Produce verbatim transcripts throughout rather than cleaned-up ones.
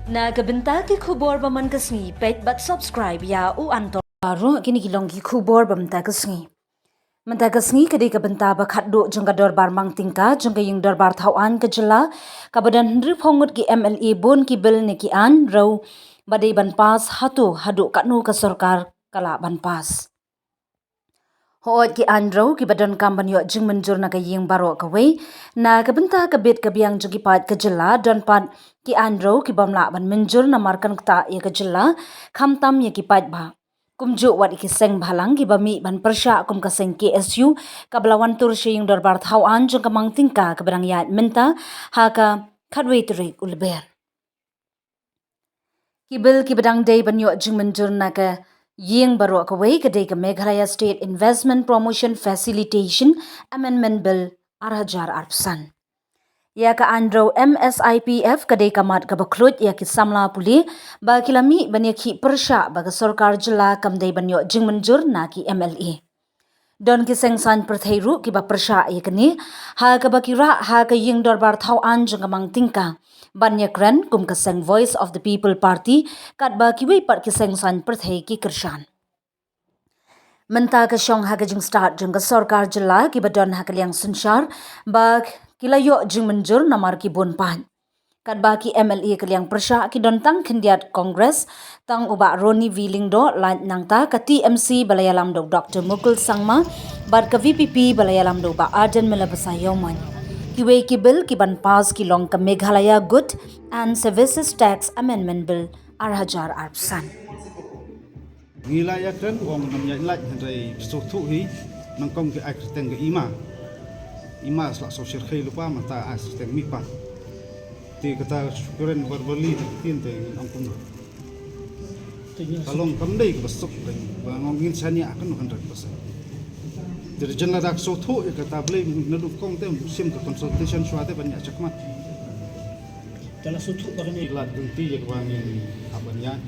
Na ka bynta ki khubor ba man ka sngi, peit bad subscribe ïa u Anto. Baroh kine ki long ki khubor ba mynta ka sngi. Mynta ka sngi ka dei ka bynta ba khatduh jong ka dorbar mang tyngka jong ka ïing dorbar thaw aiñ ka jylla, kaba don hynriewphew ngut ki M L A, bun ki bill ne ki aiñ rew ba dei ban pass, hato haduh katno ka sorkar ka lah ban pass. Hooid, ki aiñ rew kiba donkam ban ïoh jingmynjur na ka ïing baroh kawei. Na ka bynta ka bit ka biang jong ki paid ka jylla, don pat ki aiñ rew ki bym lah ban mynjur namar kan ktah ïa ka jylla, khamtam ïa ki paidbah. Kumjuh wat ïa ki seng bhalang kiba mih ban pyrshah kum ka seng K S U, kaba la wan tur sha ïing dorbar thaw aiñ jong ka mang tyngka kaba dang ïaid mynta ha ka khatwei tarik u Lber. Ki bill kiba dang dei ban ïoh jingmynjur na ka ïing baroh kawei ka dei ka Meghalaya State Investment Promotion Facilitation Amendment Bill ar hajar arphew san. Ïa ka aiñ rew M S I P F ka dei ka mat kaba khluit ïa ki samla pule ba ki la mih ban ïakhih pyrshah ba ka sorkar jylla kam dei ban ïoh jingmynjur na ki M L A. Don ki seng saiñ pyrthei ruh kiba pyrshah ïa kane, ha kaba ki rah ha ka ïing dorbar thaw aiñ jong ka mang tyngka ban ïakren kum ka seng Voice of the People Party, katba kiwei pat ki seng saiñ pyrthei ki kyrshan. Mynta ka shong ha ka jingstad jong ka sorkar jylla kiba don ha ka liang synshar ba ki la ïoh jingmynjur namar ki bun paid. Katba ki M L A ka liang pyrshah ki don tang khyndiat Congress, tang u Bah Ronnie V Lyngdoh, lait nangta ka T M C ba la ïalam da u Doctor Mukul Sangma, bad ka V P P ba la ïalam da u Bah Ardent Miller Basaiawmoit. Kiwei ki bill ki ban pass ki long ka Meghalaya Good and Services Tax Amendment Bill ar hajar arphew san. Ngi la ïakren, ong ngam ïaid lait, hynrei sngewthuh hi, nyngkong ki ai kyrteng ka i ma. I ma sa la sngewsih khie lypa, mynta ai kyrteng mi pa. Te kata shu kren verbally, te ktien te ngin ong kumno. Ka long kam dei kaba suk, ba ngin shaniah kano hynrei kaba suk. Te da jan lada sngewthuh ïa kata, balei naduh nyngkong te ym shim ka consultation shuwa te ban ïa check mat. Te la sngewthuh ba kane. Lad lynti ïa kaba ngin hap ban ïaid.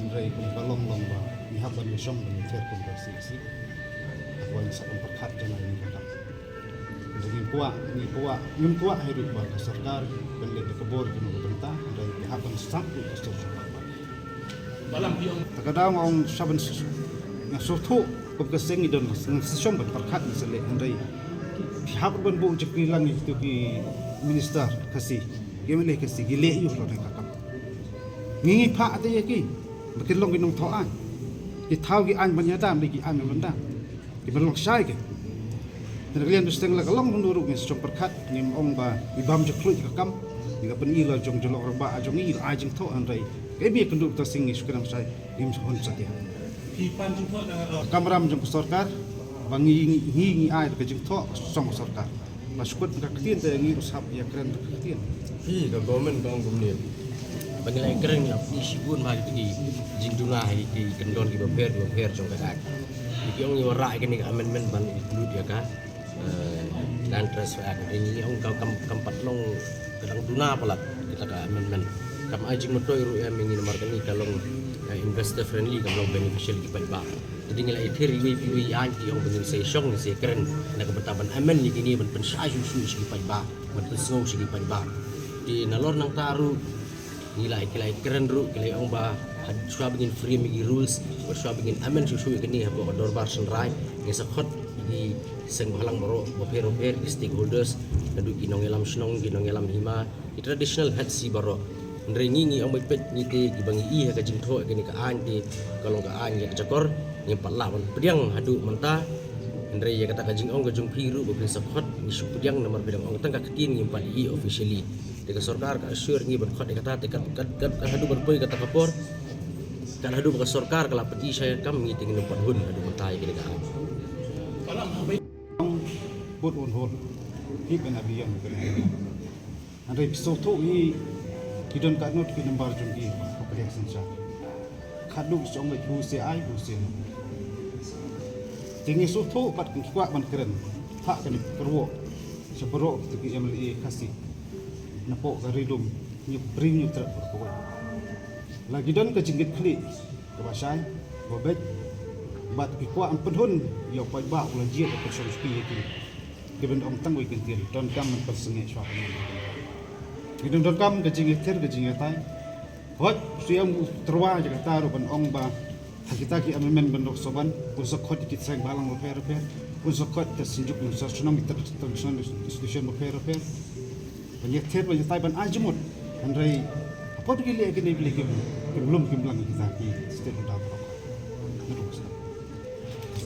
Hynrei kum ka long long ba ngi hap ban ïashong ban ïather kum ka C E C. Haba ngi sa pyrkhat janai ngi ka kam. Hynrei ngim kwah, ngi kwah, ngim kwah hi ruh ba ka sorkar kan leh da ka bor kano ka bynta, hynrei ngi hap ban sap ruh ka sorkar. Balam biang. Ta ka daw nga ong sa ban s-, nga sngewthuh kum ka seng ngi don, nga sa shong ban pyrkhat ngi sa leh, hynrei ngi hap ban buh jingkylli lang ïa kito ki minister Khasi, ki M L A Khasi, ki leh aïu lane ka kam. Ngi ngi phah te ïa ki ba kin long ki nongthaw aiñ. Ki thaw ki aiñ ban ïada, ne ki aiñ ban dam. Ki ban long shai ki. Te na ka liang dusteng la ka long hynriew ruh ngi sa shong pyrkhat, ngim ong ba ngi bam jingkhluit ka kam. Ngi ka pyni la jong jong lok rangbah jong ngi la ai jingthoh, hynrei ka im ïa kynduh ta sing ngi shu kynang shai, ngim hun satia. Ki pan jingthoh da ka kamram jong ka sorkar ba ngi ngi ngi ai ka jingthoh song ka sorkar. Ba shu kut ka ktien te ngi u sap ïakren ka ktien. Hi ka government ka ong kumne. Ba ngi la ïakren ngi la pynshai bun bha ki jingduna ha ki kyndon kiba pher kiba pher jong ka Act. Ki ong ngi wanrah ïa kane ka amendment ban include ïa ka, eh, Land Transfer Act. Ngi ong ka kam, kam pat long ka dang duna palat kita ka amendment. Kam ai jingmyntoi ruh ïa ngi namar kane ka long, eh, investor friendly, kam long beneficial ki paidbah. Te dei ngi la ïathir iwei pa iwei aiñ, ki ong ba ngin sa ïashong, ngin sa ïakren na ka bynta ban amend ïa kine ban pynshai shuh shuh sha ki paidbah, ban pynsngew sha ki paidbah. Te nalor nangta ruh ngi la, ki la ïakren ruh, ki la ong ba had shuwa ba ngin frame ïa ki rules, ba shuwa ba ngin amend shuh shuh ïa kine hapoh ka dorbar shynrai, ngin sa khot ïa ki seng bhalang baroh bapher bapher, ki stakeholders, naduh ki nongïalam shnong, ki nongïalam hima, ki traditional heads hi baroh. Hynrei ngi ngi ong ba peit ngi te kiba ngi i ha ka jingthoh ïa kane ka aiñ te ka long ka aiñ ïa ka jakor, ngim pat lah ban pdiang haduh mynta. Hynrei ïa kata ka jingong ka jong phi ruh ba phin sa khot, ngi shu pdiang namar phi dang ong tang ka ktien, ngim pat i officially. Te ka sorkar ka assure ngi ban khot ïa kata, te kat kat kat kat haduh ban poi kata ka por, kat haduh ba ka sorkar ka la pyni shai ka kam, ngi te ngin pat hun haduh mynta ïa kane ka aiñ. Put on hold. Keep an abeyance. Hynrei phi sngewthuh hi, ki don katno ki number jong ki ha ka liang synshar. Khadduh ki ong ba who say aye, who say no. Te ngi sngewthuh bad ngi kwah ban kren ha kane ka kyrwoh sha baroh kito ki M L A Khasi napoh ka Ri Lum Hynñiewphew Tret baroh kawei. La ki don ka jingkitkhlieh kaba shai, kaba beit, bad ki kwah ban pynhun ïa u paidbah u la jied ban pynshong shuki ïa ki. Ki ban ong tang wei ki ktien, donkam ban pynsangeh shuwa ka niam. Ki dang donkam ka jingïathir ka jingïatai, Hooid, shu ïa u tyrwa ïa kata ruh ban ong ba ha kita ki amendment ban dok soban, un sa khot ïa ki seng balang bapher bapher, un sa khot ïa ki synjuk nongshong shnong, ïa ki traditional institution bapher bapher. Ban ïa ther ban ïa tai ban ai jingmut. Hynrei hapoh ki leh kine ki leh kim, kim lum kim lang ïa kita ki state order baroh.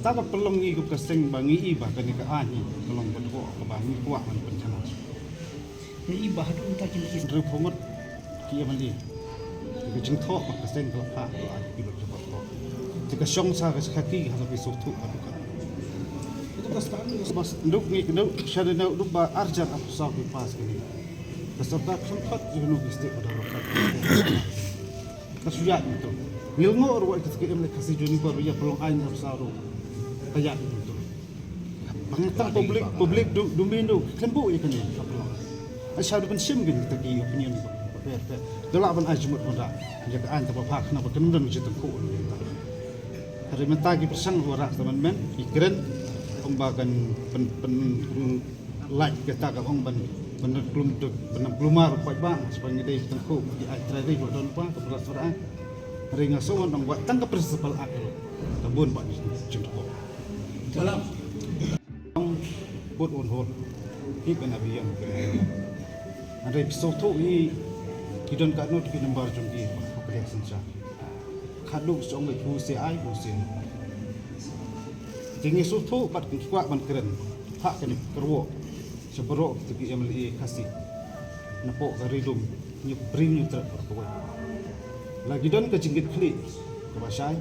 Kata ka pynlong ngi kum ka seng ba ngi i ba kane ka aiñ ka long ka dkhot kaba ngi kwah ban pynjah. Ngi i ba haduh mynta ki leh ki hynriewphew ngut ki M L A. Te ka jingthoh ba ka seng ka la phah ka la ai ki bad ka ba thoh. Te ka shong sa ka khaki ha ka phi sngewthuh haduh ka. Ito ka stan ka smas nduk ngi kynduh sha dei na u duk ba arjan ap saw ki pass kane. Ka sorkar khlem pat ïa kano ki state order ka. Ka shu ïaid mynta. Ngi lyngngoh ruh ïa ka M L A Khasi Junior ba ïa pynlong aiñ ap saw ruh. Ka ïaid mynta. Ba ngi tang public, public du, du min du, khlem buh ïa kane, ka pynlong. Ai sha du ban shim kane kita ki opinion ba, ba pher pher. Da lah ban ai jingmut ban rah ïa ka aiñ ta ba phah khnang ba kan don jingtyngkhuh ïa kita. Hynrei mynta ki pyrshang ba rah ta ban men, ki kren, ong ba kan pyn, pyn, pyn, lait kata ka ong ban, ban klum duk, ban klumar paidbah, sha ba ngi dei tyngkhuh, ki ai trai dei ba don ba, ka pynrah sha ba. Hynrei nga shu ong ba tang ka principal act ruh ka bun ba jingtyngkhuh. Salam. Ong bud un hol. Hi ban abiang. Hynrei phi sngewthuh hi ki don katno ki number jong ki ba ka dei synshar. Khadduh shu ong ba phu se ai phu se. Te ngi sngewthuh bad ki kwah ban kren. Phah kane ka kyrwoh sha baroh kita ki M L A Khasi. Napoh ka ri lum. Ngi briew ngi tret bad kawei. La ki don ka jingkitkhlieh kaba shai,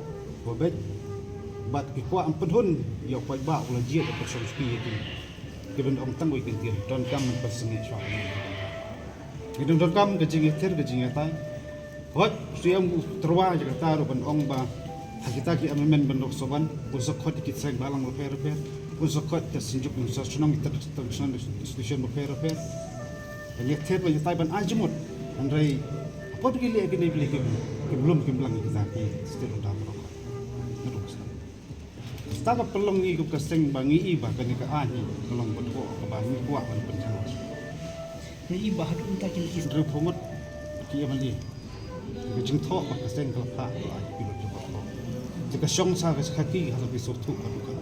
kaba beit, bad ki kwah ban pynhun ïa u paidbah u la jied ïa ka pyrshang shuki ïa ki. Ki ban ong tang wei kyntien, donkam ban pynsangeh shuwa. Ki don donkam ka jingïathied ka jingïatai. Hooid, shu ïa u tyrwa ïa kata ruh ban ong ba ha kita ki amendment ban dok soban, un sa khot ïa ki seng balang bapher bapher, un sa khot ïa ki synjuk nongshong shnong, ïa ki traditional institution bapher bapher. Ban ïa ther ban ïa tai ban ai jingmut. Hynrei hapoh ki leh kine ki leh kim, kim lum kim lang ïa kita ki state order baroh. Kata ka pynlong ngi kum ka seng ba ngi i ba kane ka aiñ ka long ka dkhot kaba ngi kwah ban pynjah. Ngi i ba haduh mynta ki leh ki hynriewphew ngut ki M L A. Ka jingthoh ba ka seng ka la phah ka la ai ki bad ka ba thoh. Te ka shong sa ka khaki ha ka phi sngewthuh haduh ka.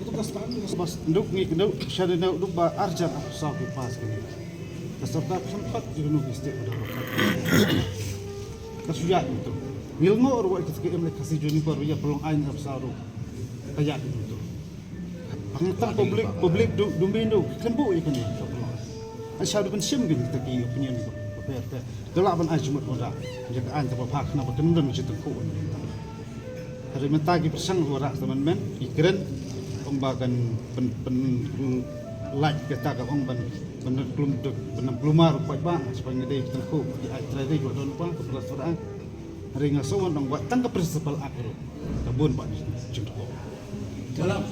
Ito ka stan ka smas nduk ngi kynduh sha dei na u duk ba arjan ap saw ki pass kane. Ka sorkar khlem pat ïa kano ki state order ka. Ka shu ïaid mynta. Ngi lyngngoh ruh ïa kita ki M L A Khasi Junior ba ïa pynlong aiñ ap saw ruh. Ka ïaid mynta. Ba ngi tang public, public du, du min du, khlem buh ïa kane. Ai sha du ban shim kane kita ki opinion ba pher pher. Da lah ban ai jingmut ban rah ïa ka aiñ ta ba phah khnang ba kan don jingtyngkhuh. Hynrei mynta ki pyrshang ba rah ta ban men, ki kren, ong ba kan pyn, pyn, lait kata ka ong ban, ban klum duk, ban klumar paidbah, sha ba ngi dei tyngkhuh, ki ai trai dei ba don ba, ka pynrah sha ba. Hynrei nga shu ong ba tang ka principal act ruh ka bun ba jingtyngkhuh. Salam.